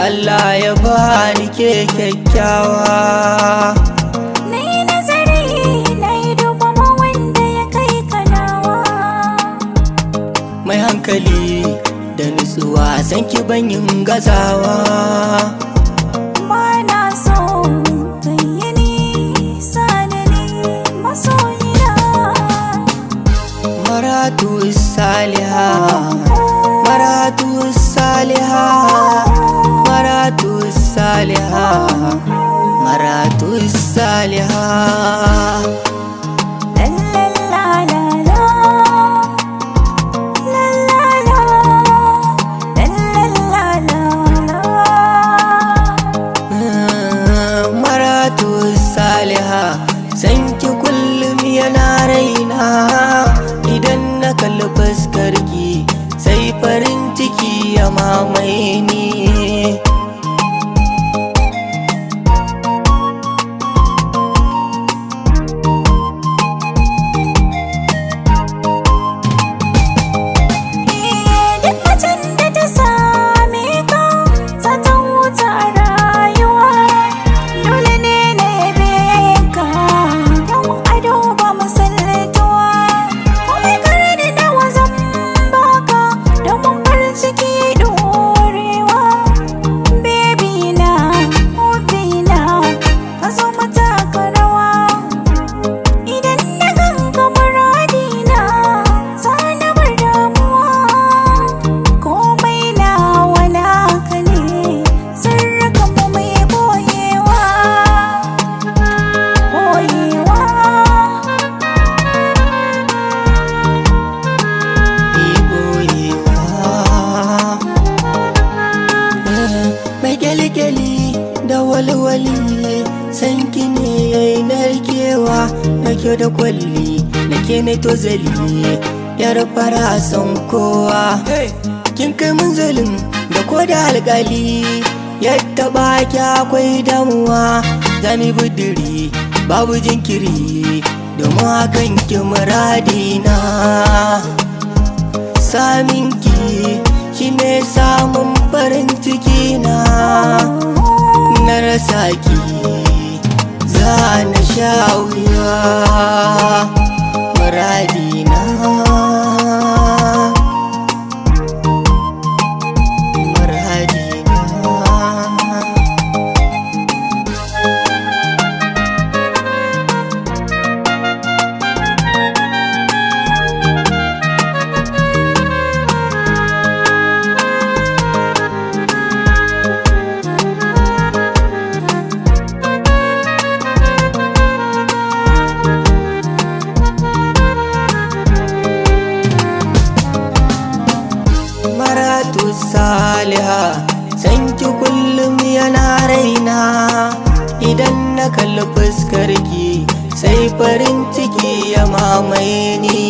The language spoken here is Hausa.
Allah ya bani ke kyakkyawa. Na yi nazari, na yi duba ma wanda ya kai kanawa. Mai hankali da nutsuwa, san ki ban yin gazawa. Ba na so kai yi nisa da ni, masoyina. Maratu saliha, maratu saliha, maratu saliha, maratu saliha. La la la la la. La la la. La la la la la. Maratu saliha, sanki kullum yana raina. Idan na kalli fuskarki, sai farin ciki ya mamaye ni. Duk macen da ta same ka, za ta huta a rayuwa. Dole ne na yabe ka, kyawun ado ba misaltuwa. Komai karni nawa zan baka, domin farin ciki ɗorewa. Baby na, hobi na, ka zo mu taka rawa. Idan na ganka muradina, za na bar damuwa. Komai nawa naka ne, sirrikan mu mai boyewa, boyewa. Ni boyewa. Mai kyali-kyali da walwali, sanki ne yayi narkewa. Na kyau da kwalli, na ke na tozali. Yar fara son kowa, kin kai munzalin da ko da alkali ya taɓa ki akwai damuwa. Zami budiri babu jinkiri, domin hakan ki muradina. Saminki shine samun farin ciki na. Na rasa ki, za na sha wuya. Muradina, muradina. Maratu saliha, sanki kullum yana raina. Idan na kalli fuskarki, sai farin ciki ya mamaye ni.